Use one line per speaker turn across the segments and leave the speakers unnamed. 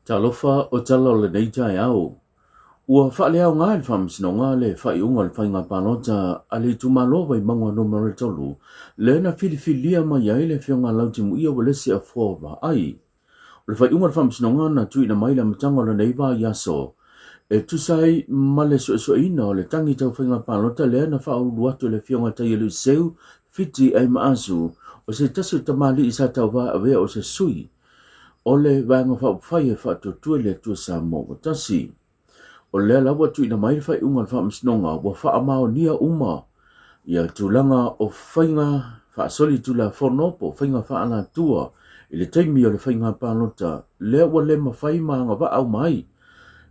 Talofa o tala o lenei taeao. Ua faaleaoga e le Faamasinoga le faaiuga o le faiga palota a le itumalo Vaimauga Numera 3, lea na filifilia mai ai le Afioga Lautimuia Uelese Afoa Vaai. O le faaiuga o le Faamasinoga na tuuina mai i le amataga o lenei vaiaso e tusa ai ma le suesueina o le tagi tau faiga palota lea na faaulu atu e le Afioga Taialii Seu Fiti Aimaasu, o se tasi o tamalii sa tauva avea o se sui o le Vaega Faaupufai e Faatuatua i le Atua Samoa ua Tasi. O lea la ua tuuina mai le faaiuga a le Faamasinoga ua faamaonia uma ia tulaga o faiga faasolitulafono po o faiga faaalatua i le taimi o le faiga palota lea ua le mafai ma agavaa uma ai.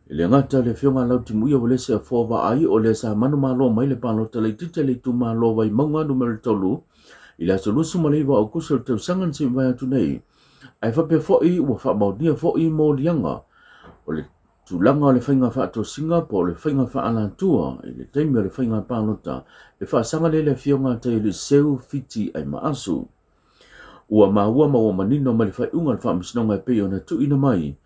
E le gata le Afioga a Lautimuia Uelese Afoa Vaai o lea sa manumalo mai le palota laitiiti a le itumalo Vaimauga Numera 3 i le aso 29 o Aokuso o le tausaga na se i mavae atu nei, ae faapea foi ua faamaonia foi moliaga o le tulaga o le faiga faatosina po o le faiga faaalatua i le taimi o le faiga palota e faasaga lea i le Afioga a Taialii Fiti Aimaasu. Ua maua ma ua manino mai le faaiuga a le Faamasinoga e pei ona tuuina mai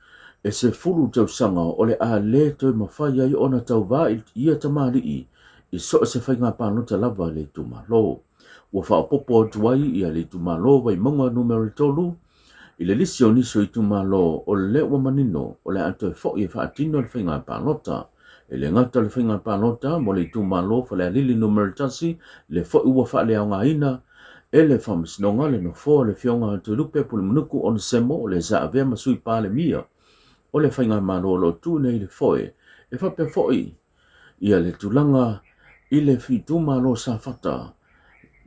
e 10 tausaga o le a le toe mafai ai ona tauva ia tamalii i so o se faiga palota lava a le itumalo. Ua faaopoopo atu ai ia le itumalo Vaimauga Numera 3 i le lisi o nisi o itumalo o lea ua manino o le a toe foi e faatino le faiga palota. E le gata o le faiga palota mo le itumalo Falealili Numera 1, lea foi ua faaleaogaina e le Faamasinoga le nofoa o le Afioga a Toelupe Pulemunuku Onesemo o le sa avea ma Sui Palemia o le Faigamalo o lo o tu nei i le foe, e faapea foi ia le tulaga i le itumalo Safata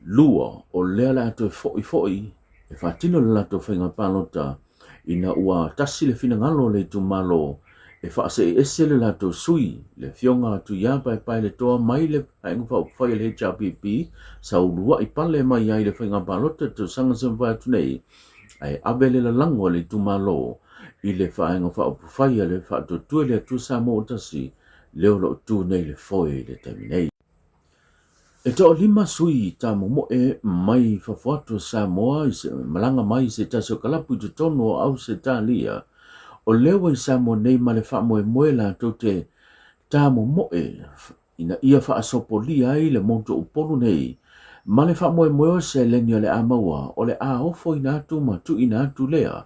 2 o lea le a toe foi foi e faatino le latou faiga palota ina ua tasi le finagalo o le itumalo e faasee ese le latou sui, le Afioga a Tuia Paepaeletoa mai le Vaega Faaupufai a le HRPP sa uluai pale mai ai i le faiga palota i le tausaga sa mavae atu nei, ae ave le lalago a le itumalo i le Vaega Faaupufai a le Faatuatua i le Atua Samoa ua Tasi, lea o lo o tu nei i le foe i le taimi nei. E toalima sui tamomoe mai fafo atu o Samoa i se malaga mai i se tasi o kalapu i totonu o Ausetalia, o lea ua i Samoa nei ma le faamoemoe latou te tamomoe ina ia faasopolia ai le motu o Upolu nei ma le faamoemoe o seleni o le a maua o le a ofoina atu ma tuuina atu lea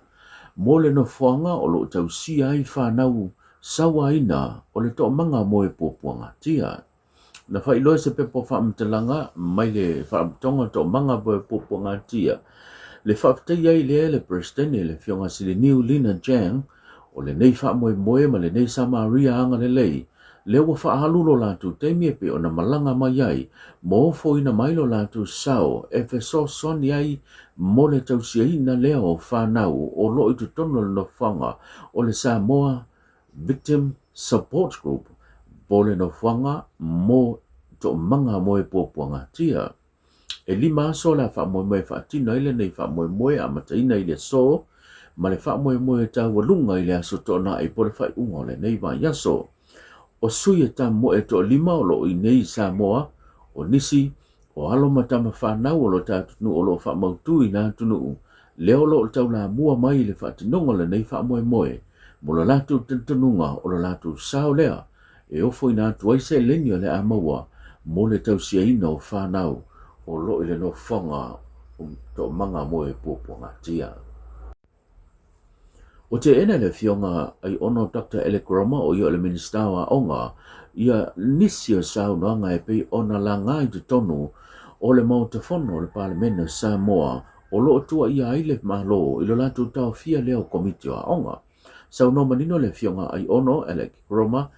mo le nofoaga o lo o tausia ai fanau sauaina o le toomaga moe puapuagatia. Na faailoa se pepa faamatalaga mai le Faalapotopotoga Toomaga Puapuagatia le faafetaia ai lea e le Peresetene le Afioga Siliniu Lina Jang o lenei faamoemoe ma lenei Samaria agalelei lea ua faaalu lo latou taimi e pei ona malaga mai ai ma ofoina mai lo latou sao e fesoasoani ai mo le tausiaina lea o fanau o lo o i totonu o le nofoaga o le Samoa Victim Support Group, po o le nofoaga mo toomaga mo e puapuagatia. E lima aso le a faamoemoe e faatino ai lenei faamoemoe amataina i le aso ma le faamoemoe taualuga i le aso Toonai po o le faaiuga o lenei vaiaso. O sui e tamoe toalima o lo o i nei i Samoa, o nisi O alo ma tama fanau o lo tatou atunuu o lo o faamautu i na atunuu, lea o lo o taulamua mai i le faatinoga o lenei faamoemoe, mo lo latou talitonuga o lo latou sao lea e ofoina atu ai seleni o le a maua mo le tausiaina o fanau o lo o i le nofoaga o Toomaga Moe Puapuagatia. Ua teena e le Afioga Aiono Doctor Alec Roma, o ia o le Minisita o Aoga, ia nisi o saunoaga e pei ona laga i totonu o le Maota Fono o le Palemene o Samoa o lo o tuuaia ai le Malo i lo latou taofia lea o Komiti o Aoga. Saunoa manino le Afioga Aiono Alec Roma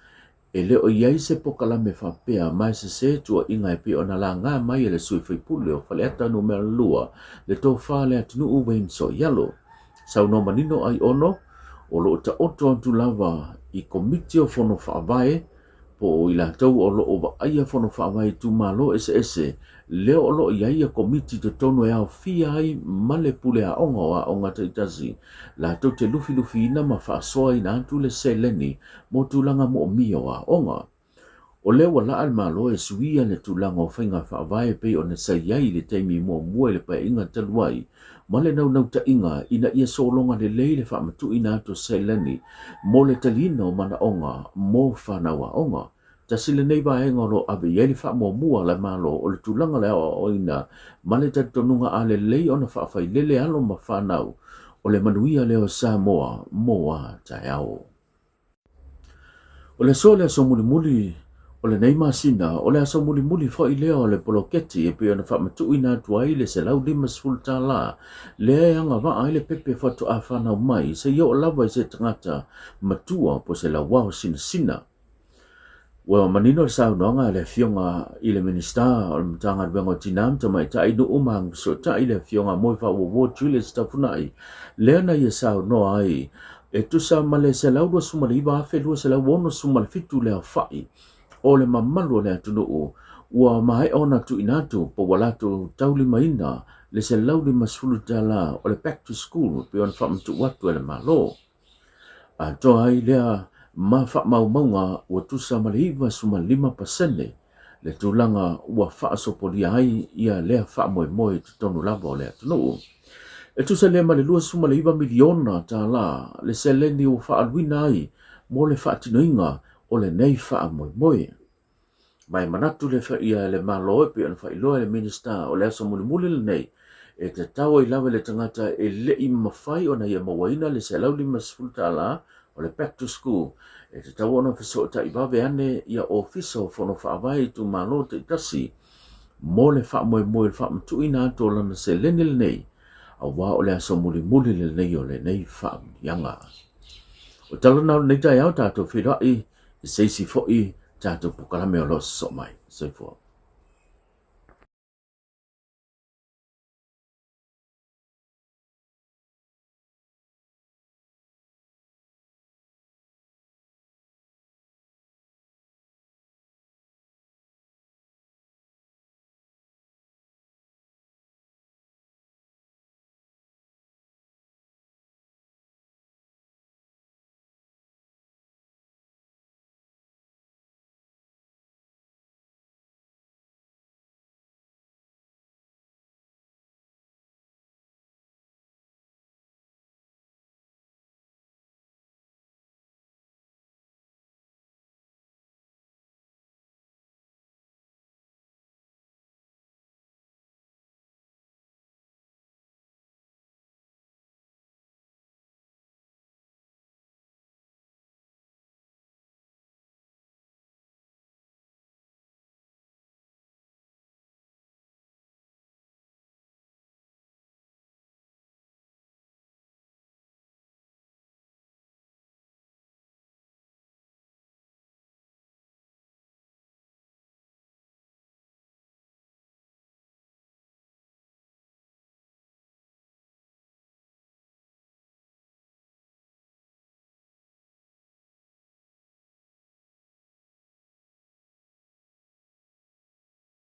E le o i ai se pokalame faapea ma e sese tuuaiga e pei ona laga mai e le sui faipule o Faleata Numera 2, le tofa a le atunuu Wayne Soialo. Saunoa manino Aiono, o lo o taoto atu lava i Komiti o Fono Faavae po o i latou o lo o vaaia Fono Faavae itumalo eseese, lea o lo o i ai ia Komiti i totonu e aofia ai ma le Pule Aoga o Aoga Taitasi latou te lufilufiina ma faasoaina atu le seleni mo tulaga moomia o aoga. O lea ua laa le Malo e suia le tulaga o faiga faavae e pei ona sa i ai i le taimi muamua i le Paeaiga talu ai. ma le naunautaiga ina ia sologa lelei le faamatuuina atu o seleni mo le taliina o manaoga mo fanau aoga. Tasi lenei vaega o lo o ave i ai le faamuamua a le Malo o le tulaga o le aoaoina ma le talitonuga a lelei ona faafailele alo ma fanau o le manuia lea o Samoa mo a taeao. O le aso le aso mulimuli o lenei masina, o le aso mulimuli foi lea o le poloketi e pei ona faamatuuina atu ai le $150 lea e agavaa ai le pepe faatoa fanau mai seia oo lava i se tagata matua po o se lauao sinasina. Ua manino le saunoaga a le Afioga i le Minisita o le Matagaluega o Tina ma Tamaitai, Nuu ma Agafesootai, le Afioga Moefaauouo Julius Tafunai, lea na ia saunoa ai e tusa ma le 129,267 le aofai o le mamalu o le atunuu ua maea ona tuuina atu po ua latou taulimaina le $150 o le Back to School e pei ona faamatuu atu e le Malo. Atoa ai lea ma faamaumauga ua tusa ma le 95% le tulaga ua faasopolia ai ia lea faamoemoe i totonu lava o le atunuu. E tusa lea ma le $29 miliona le seleni ua faaaluina ai mo le faatinoina o lenei faamoemoe. Ma e manatu le ia le Malo e pei ona faailoa e le Minisita o le aso mulimuli lenei, e tatau ai lava i le tagata e le i mafai ona ia mauaina le $150 o le Back to School, e tatau ona fesootai vave ane ia Ofisa o Fono Faavae itumalo taitasi mo le faamoemoe o le faamatuuina atu o lana seleni lenei, aua o le aso mulimuli lenei o lenei faamanuiaga. O tala na o lenei taeao tatou feiloai i se isi foi tatou polokalame o lo o sosoo mai. Soifua.